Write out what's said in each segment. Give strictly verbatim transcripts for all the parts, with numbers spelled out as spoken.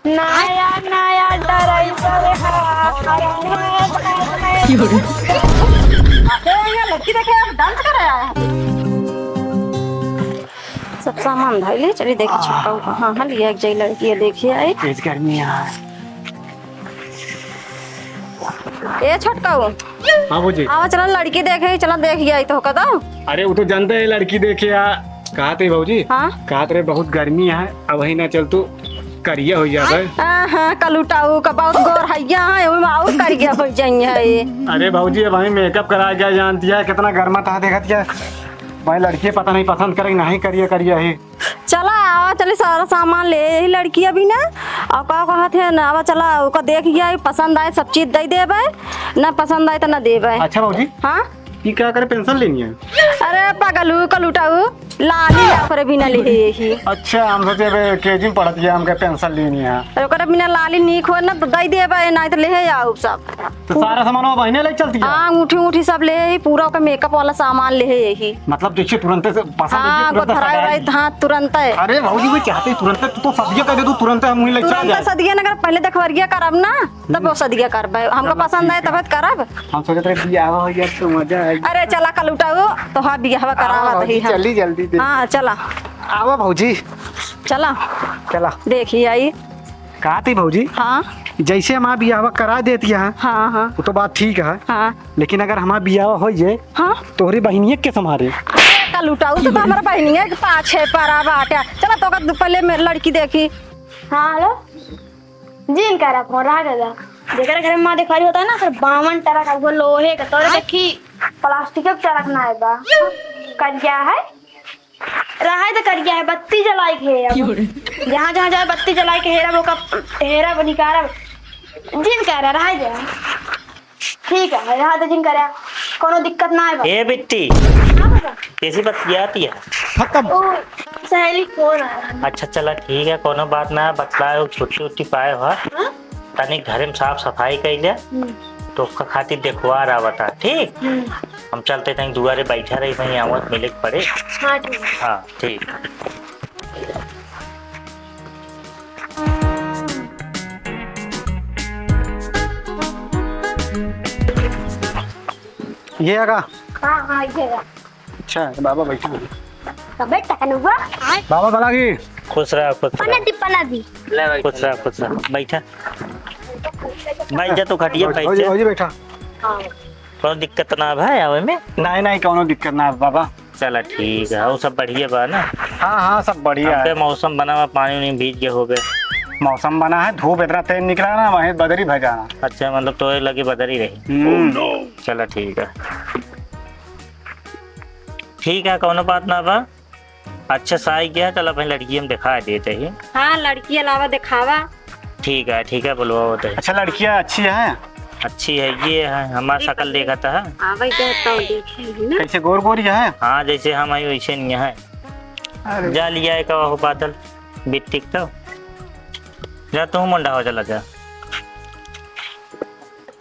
नया नया ड्राइवर है। ए, ये लड़की देखे, आप डांस कर रहे हैं। सब सामान धइले, चली देखी छोटका कहाँ है, लिया एक जाई लड़की है, देखी आई। तेज गर्मी है। ए छोटकाऊ। हाँ भौजी। आवा चला लड़की देखे, चला देखी आई तो कदा। अरे वो तो जानते हैं लड़की देखे आ। कहत रही भौजी। हाँ? कहत रहे बहुत गर्मी है, अबहीं ना चल तू करिया होइ जाबे। हाँ, हाँ, कलुटाऊ का बहुत गोर हैया है, ओमे और करिया होइ जाई है। अरे भौजी, अबहीं मेकअप करा गया, जानती है कितना गर्मा था, देखत क्या भाई लड़की पता नहीं पसंद करे, नहीं करिया करिया ही। चला, आवा, चली, सारा सामान ले यही लड़की अभी ना। और का कहत है ना, आवा, चला, ओका देख गया, पसंद आए, सब चीज दे देबे, ना पसंद आए, तो ना देबे। अच्छा भौजी। हाँ? ई का करे, पेंसिल लेनी है? अरे, पगलू, कलुटाऊ, लाली या पर भी ना ले यही। अच्छा, हम सोचे, अबे, केजी में पढ़त गया, हमके पेंसिल लेनी है। अरे, ओकरे बिना लाली नीक हो ना, तो दे देबे, नहीं तो ले आओ सब। तो सारा सामान वो बहिने ले चलती है? हाँ, अंगूठी, अंगूठी सब ले ही, पूरा ओकर मेकअप वाला सामान ले ही यही। मतलब जैसे तुरंते से पसंद हाँ, है, तुरंते गोथराई सगाई। उराई, हाँ, तुरंते। अरे भौजी, वो चाहते ही तुरंते, तू तो सदिया कर दे, तू तुरंते हम वहीं ले चला तुरंते जाए। सदिया न कर, पहले देखवरिया करब ना, तब वो सदिया करब। हमका चलो, पसंद आए, ठीक है। तब करब। हम सोचत रहे बियाह हो यार, तो मजा आएगी। अरे चला कलुटाऊ, तो हाँ, बियाह करावत भौजी, ही हम। चली जल्दी दे। हाँ, चला। आवा भौजी। चला। चला। देखी आई। का थी भौजी? हाँ। जैसे हमारा बियाह करा देती है, हाँ, हाँ। वो तो बात ठीक है। हाँ। लेकिन अगर हमारा बियाह हो जाए, हाँ। तोहरी बहिनिया के संभारे? अरे, कलुटाऊ, तो हमारा बहिनिया के पाछे परा बाटे। चला, तो का पहले मैं लड़की देखी। हाँ, हेलो। जिन करा फोन, रहा गया। जेकरे घर में माँ देखवारी होता है ना, फिर बावन टरक, अब वो लोहे का, तोरे देखी, प्लास्टिक का टरक ना है बा। करिया है। रहाई तो करिया है, बत्ती जलाई के हेरब। जहाँ, जहाँ जाए बत्ती जलाई के हेरब, ओका हेरब, निकारब। जिन करा, रहाई दे। ठीक है, रहा तो जिन करा, कोनो दिक्कत ना है बा। ए बिट्टी, हाँ बाबा। कैसी बतियाती है? खत्म। ओ, सहेली फोन आ रहा है। अच्छा चला ठीक है, कोनो बात ना, बतलाए हो, छुट्टी उट्टी पाए हो। हाँ? तनी घरे में साफ सफाई कइले, हम्म। तो ओका खातिर देखवा रहा बता, ठीक? हम्म। हम चलते तनी दुआरे बैठा रही, वहीं आवत मिले के पड़े। हाँ, ठीक। हाँ, ठीक। ये आगा। हाँ, हाँ, ये आगा। अच्छा, तो बाबा बैठा है। तो बैठ, तकन हुआ। बाबा भला की। खुश रहा, खुश रहा। पना दी, पना दी। ले भाई। खुश रहा, खुश रहा। बैठा। बैठ जा, तू खटिया बैठ भौजी, जा। भौजी बैठा। हाँ। कोनो दिक्कत ना है आवे में? नहीं, नहीं, कोनो दिक्कत ना है बाबा। चला ठीक है, वो सब बढ़िया बा ना? हाँ, हाँ, सब बढ़िया हमके है। मौसम बना बा, पानी उनी भीज के हो गए। मौसम बना है, धूप इतना तेज निकला ना, वहीं बदरी भजाना। अच्छा, मतलब तोरे लगे बदरी रही। हम्म। चला ठीक है। ठीक है, कौनो बात ना बा। अच्छा साई गया, चल अपनी लड़की हम दिखा देते ही। हाँ, लड़की अलावा दिखावा। ठीक है, ठीक है, बुलवा होते हैं। अच्छा, लड़कियाँ अच्छी हैं? अच्छी है, ये है, हमारा ठीक है, शकल देखा था। आवे गए तो देखी ही ना। कैसे गोर गोरी है? हाँ, जैसे हम आई वैसे नहीं है। अरे। जा लिया है कवा हो बादल, बिट्टिक तो। जा तू मुंडा हो, चला जा।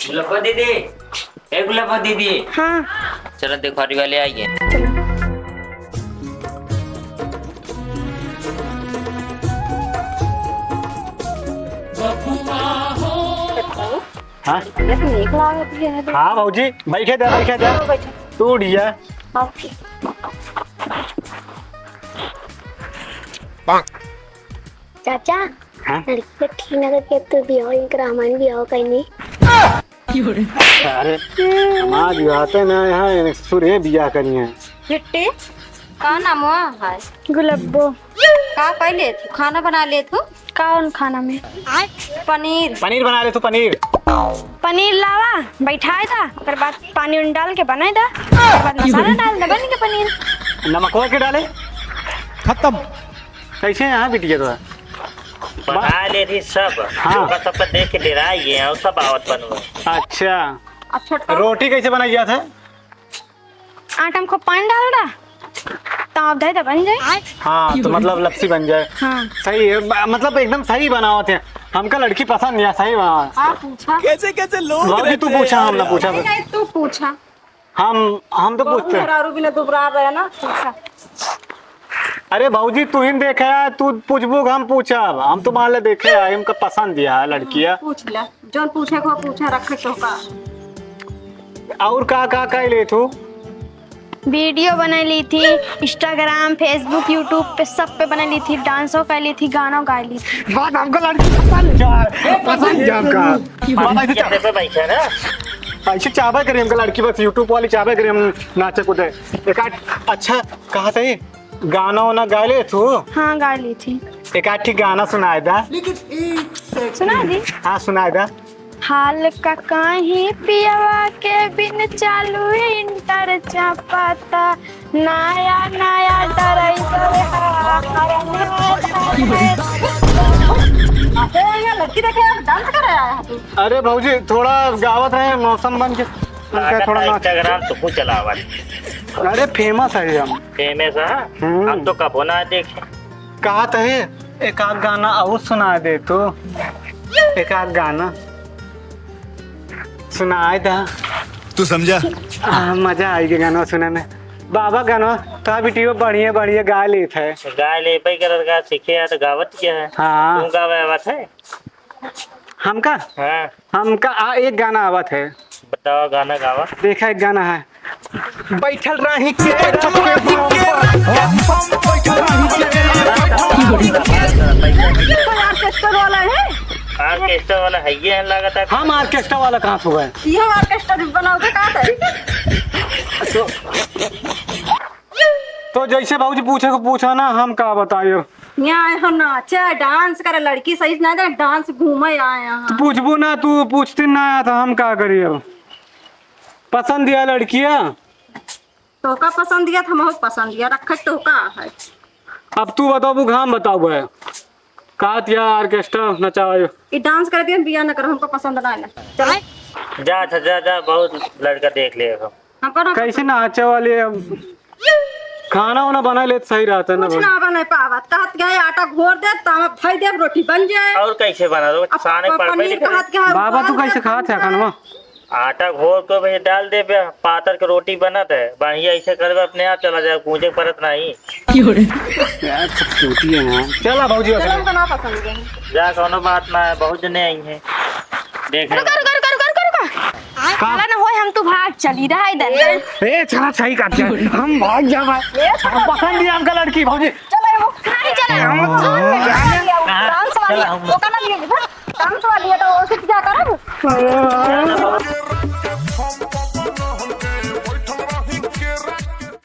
गुलाबो दीदी, ए गुलाबो दीदी। हाँ। चलो देखो, अरे वाले आई है। चलो। हाँ? ये तो नीक लागत है। हाँ भौजी, बैठे दे, बैठे दे। बैठो। तू उठ जा। हाँ। चाचा, हाँ? लड़की ठीक ना करके तू बियाह, इनकर हमान बियाह कहीं नहीं। अरे, हमार बियाह ते ना यहाँ, इन्हें ससुर हैं बियाह करी हैं। बिट्टी, का नाम हुआ है? गुलब्बो। का कर ले तू? खाना बना ले तू? कौन खाना में? पनीर। पनीर बना ले तू, पनीर। पनीर लावा, बैठाए दा, ओकर बाद पानी उनी डाल के बनाए दा, ओकर बाद मसाला डाल दे, बन के पनीर। नमकवा के डाले? खत्म। कैसे यहाँ बिटिया तो है? बना ले रही सब। हाँ। ओकर सबका देख के डेरा ये और सब आवत बनवा। अच्छा। अब छोटका रोटी कैसे बनाई जात है? आटा में खूब पानी डाल दा, ताव धई दे, बन जाए। हाँ, तो मतलब लपसी बन जाए। हाँ। सही है, ब-, मतलब एकदम सही बनावत है। हमका लड़की पसंद नहीं है, सही बनावत। आप पूछा। कैसे कैसे लोग बाबूजी, तू पूछा, हम ना पूछा। नहीं, नहीं, तू पूछा। हम, हम तो बहुत पूछते हैं। मेहरारू बिना दुबरा रहे ना, पूछा। अरे भौजी, तू ही देखे है, तू पूछबू कि हम पूछब? हम तो मान ले देखे है, हमका पसंद दिया है लड़किया। पूछ ले, जौन पूछे को पूछा, रखे तो का। और का का कह ले तू? वीडियो बना ली थी, Instagram, Facebook, YouTube पे सब पे बना ली थी, डांसो कर ली थी, गाना गा ली थी। बात हमको लड़की पसंद क्या है? पसंद क्या हमका? बात ऐसे चाह- पे बैठे ना। ऐसे चाहबे करी हमका लड़की, बस YouTube वाली चाहबे करी हम नाचे कूदे। एक आध अच्छा कहा था ये, गाना वाना गा ले तू? हाँ, गा ली थी। एक आध ठीक गाना सुनाए दा। सुना दी? हाँ, सुनाए दा। हाल का कहीं पियवा के बिन चालू इंटर चापाता, नया नया ड्राइवर। ए, ये लड़की देखे आप डांस कर रहा है। अरे भौजी, थोड़ा गावत रहे, मौसम बन के, उनका लागत थोड़ा है नाच। Instagram तो कुछ चलावत। अरे फेमस है हम। फेमस है? हम्म। हम तो कबो ना देखे। कहा तही एक आध गाना और सुना दे तू, एक आध गाना सुनाए दा। तू समझा? आ, मजा आई के गाना सुने में। बाबा गाना तो बिटियो बढ़िया बढ़िया गा लेत है। गा ले पे करत गा सीखे है तो गावत क्या है? हाँ। तू गावे आवत है? हमका? हाँ। हमका आ एक गाना आवत है। बताओ गाना गावा। देखा एक गाना है। बैठल रही के ऑर्केस्ट्रा वाला है। ऑर्केस्ट्रा वाला है, ये है लागत है। हम ऑर्केस्ट्रा वाला कहाँ से हुआ है? ये ऑर्केस्ट्रा बनाओगे कहाँ से? तो, तो जैसे भौजी पूछे को पूछा ना, हम का बताइयो। यहाँ आए हो नाचे, डांस करे, लड़की सही से ना जाने, डांस घूमे आए यहाँ। तू पूछबू ना, तू पूछती ना आया था, हम का करिए? पसंद दिया लड़किया? तोका पसंद दिया था, हमहू पसंद दिया, रखे तोका है। अब तू बताबू, हम बताबू है? कहत या ऑर्केस्ट्रा नचावे। ई डांस करे दिया, बिया न करो, हमको पसंद ना आया। चलो। जा, अच्छा, जा, जा, बहुत लड़का देख ले हम। हमको ना कैसे पसंद। नाचे वाली अब खाना वाना बना ले तो सही रहता ना कुछ भाई। ना बना पावत, कहत गए आटा घोर दे, तावा भाई दे, रोटी बन जाए। और कैसे बना दो? अब साने प-, पड़ पड़ी पनीर करे। कहत गए बाबा, तू उबाल कैसे दे, खात है बन खानवा? जाए। आटा घोर के भाई डाल दे बे, पातर के रोटी बनत है, बढ़िया ऐसे करबे, अपने आप चला जाए, पूछे पड़त नहीं। क्यों रे? यार, सब चूतिया हैं। चला भौजी, चलो, बस। हमको ना पसंद है। जा, कोनो बात ना है, बहुत जने आई हैं। देख ले। रुका, रुका, रुका, रुका, रुका, रुका। का? चला ना होए, हम तो भाग चली रहा इधर। ए, चला, सही कहत है। हम भाग जावा। ए, चला। पसंद ही हमका लड़की, भौजी। चला, वो नहीं चला। हम डांस वाली, वो का नाम है? डांस वाली है तो वो सीख जा करब।